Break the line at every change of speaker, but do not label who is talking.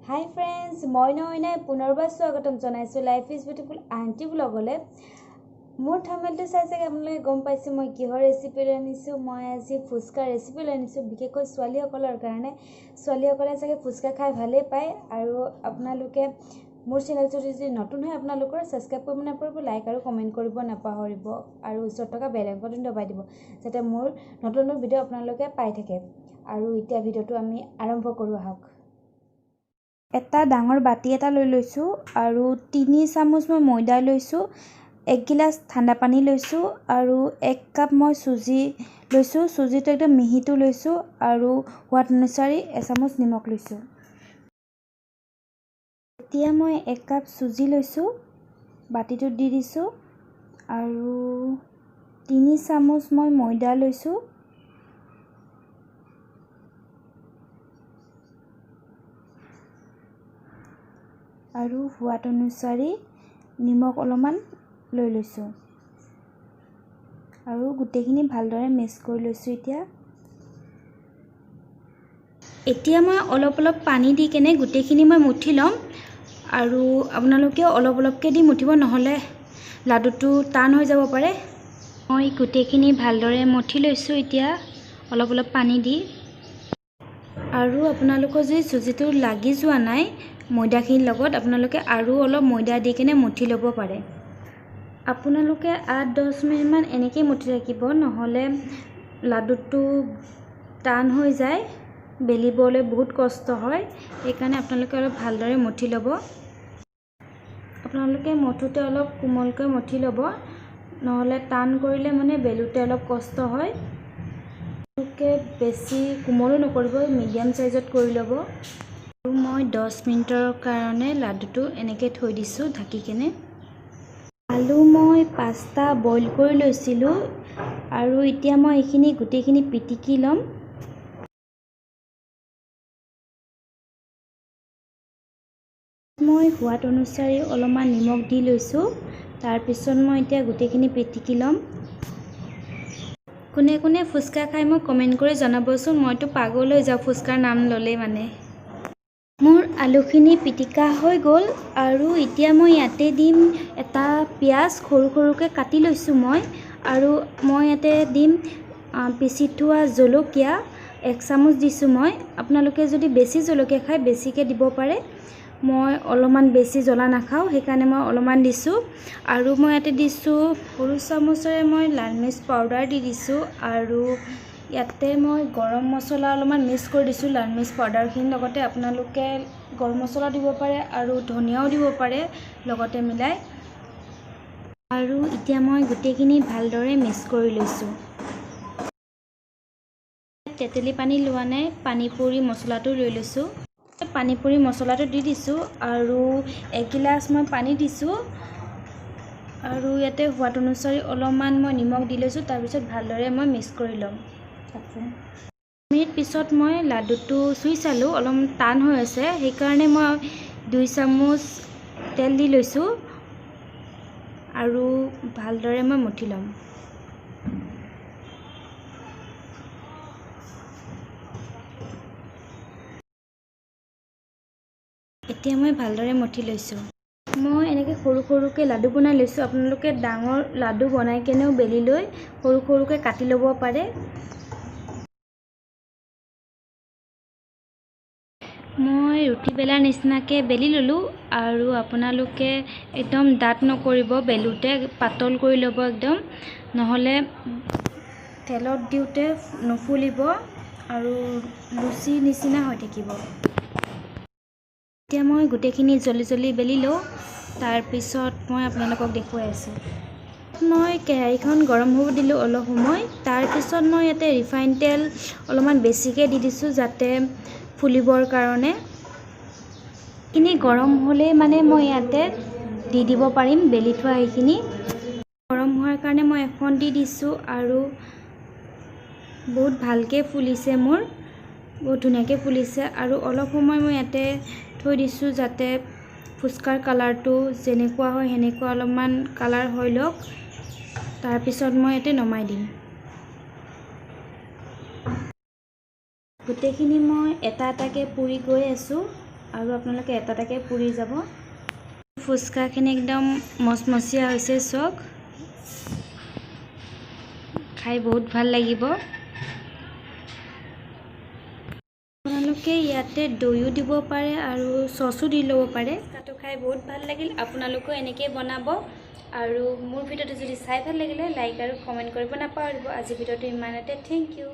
হাই friends, মই নয়নাই পুনৰবাৰ স্বাগতম জনাইছোঁ লাইফ is beautiful aunty ব্লগলৈ। মোৰ থাম্বনেইলটো চাই চাগে আপোনালোকে গম পাইছে মই কিহৰ ৰেচিপি লৈ আনিছোঁ। মই আজি ফুচকাৰ ৰেচিপি লৈ আনিছোঁ, বিশেষকৈ ছোৱালীসকলৰ কাৰণে। ছোৱালীসকলে চাগে ফুচকা খাই ভালেই পায়। আৰু আপোনালোকে মোৰ চেনেলটো যদি নতুন হয়, আপোনালোকৰ ছাবস্ক্ৰাইব কৰিব নাপাহৰিব, লাইক আৰু কমেণ্ট কৰিব নাপাহৰিব আৰু ওচৰত থকা বেল আইকনটো দবাই দিব, যাতে মোৰ নতুন নতুন ভিডিঅ' আপোনালোকে পাই থাকে। আৰু এতিয়া ভিডিঅ'টো আমি আৰম্ভ কৰোঁ আহক। এটা ডাঙৰ বাতি এটা লৈ লৈছোঁ আৰু 3 চামুচ মই ময়দা লৈছোঁ, 1 গিলাচ ঠাণ্ডা পানী লৈছোঁ আৰু 1 কাপ মই চুজি লৈছোঁ। চুজিটো একদম মিহিটো লৈছোঁ আৰু সোৱাদ অনুসৰি এচামুচ নিমখ লৈছোঁ। এতিয়া মই 1 কাপ চুজি লৈছোঁ, বাতিটোত দি দিছোঁ আৰু 3 চামুচ মই ময়দা লৈছোঁ। আৰু সোৱাদ অনুসৰি নিমখ অলপমান লৈ লৈছোঁ আৰু গোটেইখিনি ভালদৰে মিক্স কৰি লৈছোঁ। এতিয়া মই অলপ অলপ পানী দি কেনে গোটেইখিনি মই মুঠি ল'ম আৰু আপোনালোকেও অলপ অলপকৈ দি মুঠিব, নহ'লে লাডুটো টান হৈ যাব পাৰে। মই গোটেইখিনি ভালদৰে মুঠি লৈছোঁ এতিয়া অলপ অলপ পানী দি। আৰু আপোনালোকৰ যদি চুজিটো লাগি যোৱা নাই ময়দাখিনিৰ লগত, আপোনালোকে আৰু অলপ ময়দা দি কেনে মুঠি ল'ব পাৰে। আপোনালোকে 8-10 মিনিটমান এনেকৈয়ে মুঠি থাকিব, নহ'লে লাডুটো টান হৈ যায়, বেলিবলৈ বহুত কষ্ট হয়। সেইকাৰণে আপোনালোকে অলপ ভালদৰে মুঠি ল'ব। আপোনালোকে মুঠোতে অলপ কোমলকৈ মুঠি ল'ব, নহ'লে টান কৰিলে বেলোতে অলপ কষ্ট হয়। আপোনালোকে বেছি কোমলো নকৰিব, মিডিয়াম চাইজত কৰি ল'ব। আৰু মই 10 মিনিটৰ কাৰণে লাডুটো এনেকৈ থৈ দিছোঁ ঢাকি কেনে। আলু মই 5টা বইল কৰি লৈছিলোঁ আৰু এতিয়া মই এইখিনি গোটেইখিনি পিটিকি ল'ম। মই সোৱাদ অনুসৰি অলপমান নিমখ দি লৈছোঁ। তাৰপিছত মই এতিয়া গোটেইখিনি পিটিকি ল'ম। কোনে কোনে ফুচকা খাই মোক কমেণ্ট কৰি জনাবচোন, মইতো পাগল হৈ যাওঁ ফুচকাৰ নাম ল'লেই। মোৰ আলুখিনি পিটিকা হৈ গ'ল আৰু এতিয়া মই ইয়াতে দিম এটা পিঁয়াজ, সৰু সৰুকৈ কাটি লৈছোঁ মই। আৰু মই ইয়াতে দিম পিচি থোৱা জলকীয়া 1 চামুচ দিছোঁ মই। আপোনালোকে যদি বেছি জলকীয়া খায় বেছিকৈ দিব পাৰে, মই অলপমান বেছি জ্বলা নাখাওঁ সেইকাৰণে মই অলপমান দিছোঁ। আৰু মই ইয়াতে দিছোঁ সৰু চামুচেৰে মই লাল মিৰ্চ পাউডাৰ দি দিছোঁ আৰু ইয়াতে মই গৰম মছলা অলপমান মিক্স কৰি দিছোঁ লাল মিৰ্চ পাউডাৰখিনিৰ লগতে। আপোনালোকে গৰম মছলা দিব পাৰে আৰু ধনিয়াও দিব পাৰে লগতে মিলাই। আৰু এতিয়া মই গোটেইখিনি ভালদৰে মিক্স কৰি লৈছোঁ। তেতেলী পানী লোৱা নাই, পানী পুৰি মছলাটো লৈ লৈছোঁ। পানী পুৰি মছলাটো দি দিছোঁ আৰু এগিলাচ মই পানী দিছোঁ আৰু ইয়াতে সোৱাদ অনুসৰি অলপমান মই নিমখ দি লৈছোঁ। তাৰপিছত ভালদৰে মই মিক্স কৰি ল'ম। মিনিট পিছত মই লাডুটো চুই চালোঁ, অলপ টান হৈ আছে, সেইকাৰণে মই 2 চামুচ তেল দি লৈছোঁ আৰু ভালদৰে মই মুঠি ল'ম। এতিয়া মই ভালদৰে মুঠি লৈছোঁ। মই এনেকৈ সৰু সৰুকৈ লাডু বনাই লৈছোঁ। আপোনালোকে ডাঙৰ লাডু বনাই কেনেও বেলি লৈ সৰু সৰুকৈ কাটি ল'ব পাৰে। মই ৰুটি বেলাৰ নিচিনাকৈ বেলি ল'লোঁ আৰু আপোনালোকে একদম ডাঠ নকৰিব, বেলোতে পাতল কৰি ল'ব একদম, নহ'লে তেলত দিওঁতে নুফুলিব আৰু লুচি নিচিনা হৈ থাকিব। এতিয়া মই গোটেইখিনি জলি জলি বেলি লওঁ, তাৰপিছত মই আপোনালোকক দেখুৱাই আছোঁ। মই কেৰাহীখন গৰম হ'ব দিলোঁ অলপ সময়। তাৰপিছত মই ইয়াতে ৰিফাইন তেল অলপমান বেছিকৈ দি দিছোঁ যাতে ফুলিবৰ কাৰণে। এইখিনি গৰম হ'লেই মই ইয়াতে দি দিব পাৰিম বেলি থোৱা সেইখিনি। গৰম হোৱাৰ কাৰণে মই এখন দি দিছোঁ আৰু বহুত ভালকৈ ফুলিছে মোৰ, বহুত ধুনীয়াকৈ ফুলিছে। আৰু অলপ সময় মই ইয়াতে থৈ দিছোঁ যাতে ফুচকাৰ কালাৰটো যেনেকুৱা হয় সেনেকুৱা অলপমান কালাৰ হৈ লওক। তাৰপিছত মই ইয়াতে নমাই দিম। গোটেইখিনি মই এটা এটাকৈ পুৰি গৈ আছোঁ আৰু আপোনালোকে এটা এটাকৈ পুৰি যাব। ফুচকাখিনি একদম মচমচীয়া হৈছে চাওক, খাই বহুত ভাল লাগিব। আপোনালোকে ইয়াতে দৈও দিব পাৰে আৰু চচো দি ল'ব পাৰে। ফুচকাটো খাই বহুত ভাল লাগিল। আপোনালোকেও এনেকৈ বনাব আৰু মোৰ ভিডিঅ'টো যদি চাই ভাল লাগিলে লাইক আৰু কমেণ্ট কৰিব নাপাহৰিব। আজি ভিডিঅ'টো ইমানতে, thank U.